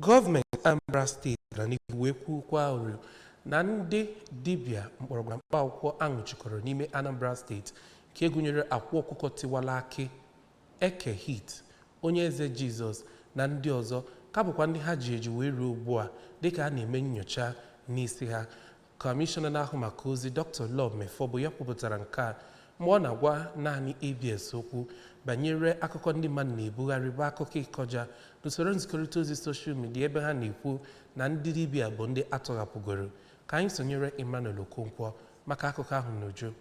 Gọọmenti Anambra Steeti gara n'ihu wee kwukwa oro na ndị dibịa mgbọrọgwụ na mkpa akwụkwọ anwụchikọrọ n'ime Anambra Steeti, nke gụnyere Akwa Ọkụkọ Tiwala Akị, Eke Hit, Onye Eze Jizọs na ndị ọzọ, ka bụkwa ndị ha ji eji wee ruo ugbu a dịka a na-eme nnyocha n'isi ha. Kọmishọna na-ahụ maka ozi, Dr. Law Mefor, bụ ya kwupụtara nke a mgbe ọ na-agwa naanị ABS okwu banyere akụkọ ndị mmadụ na-ebugharị, bụ akụkọ ịkọja n'usoro nzikọrịta ozi social media, ebe ha na-ekwu na ndị dibịa bụ ndị atọghapụgoro. Ka anyị sonyere Emmanuel Okonkwo maka akụkọ ahụ n'uju.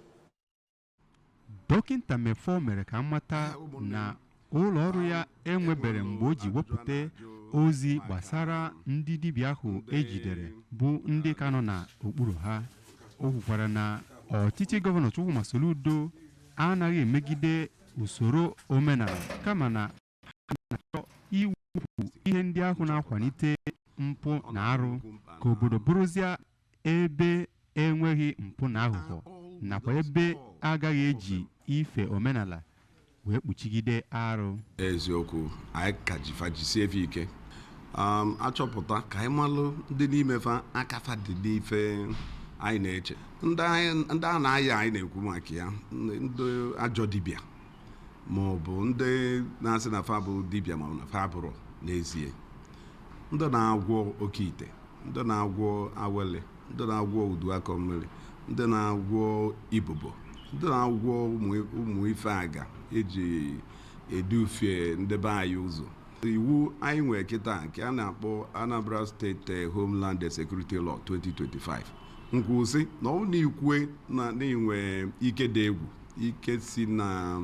Dọkịta Mefor mere ka mmata na ụlọ ọrụ ya enwebere mgbe o ji wepụta ozi gbasara ndị dibịa ahụ ejidere, bụ ndị ka nọ n'okpuru ha. O kwukwara na ọchịchị Gọvanọ Chukwuma Soludo anaghị emegide usoro omenala, kama na ha na-achọ iwepụ ihe ndị ahụ na-akwalite mpụ na arụ, ka obodo bụrụzie ebe enweghị mpụ na aghụghọ, nakwa ebe agaghị eji ife omenala wee kpuchigide arụ. Eziokwu, anyị ka jifa jisie efe ike, achọpụta ka anyị malụ ndị n'ime fa aka fa dị n'ife anyị na-eche, ndị a na-aya anyị na-ekwu maka ya, ndị ajọ dibịa ma ọ bụ ndị na-asị na fa bụ dibịa ma ọ na fa bụrụ n'ezie, ndị na-agwọ oke ite, ndị na-agwọ awele, ndị na-agwọ udu akọ mmiri, ndị na-agwọ ibubo, ndị na-agwọ ụmụ ife aga eji edufie ndị be anyị ụzọ. Iwu anyị nwere kịta nke a na-akpọ Anambra State Homeland Security Law 2025 nkwụsị na ọ na ikwe na na-enwe ike dị egwu, ike si na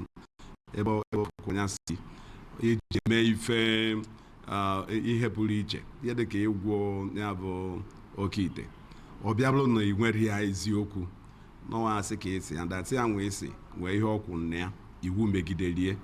ebe ọkwụnya si eji eme ife, ihe pụrụ iche, ihe dịka ịgwọ ya bụ oke ite, ọ bịa bụrụ na ị nwere ya eziokwu n'ọnwa, asị ka esi ya ndatị ya nwee esi nwee ihe ọkwụ na ya, iwu megiderie.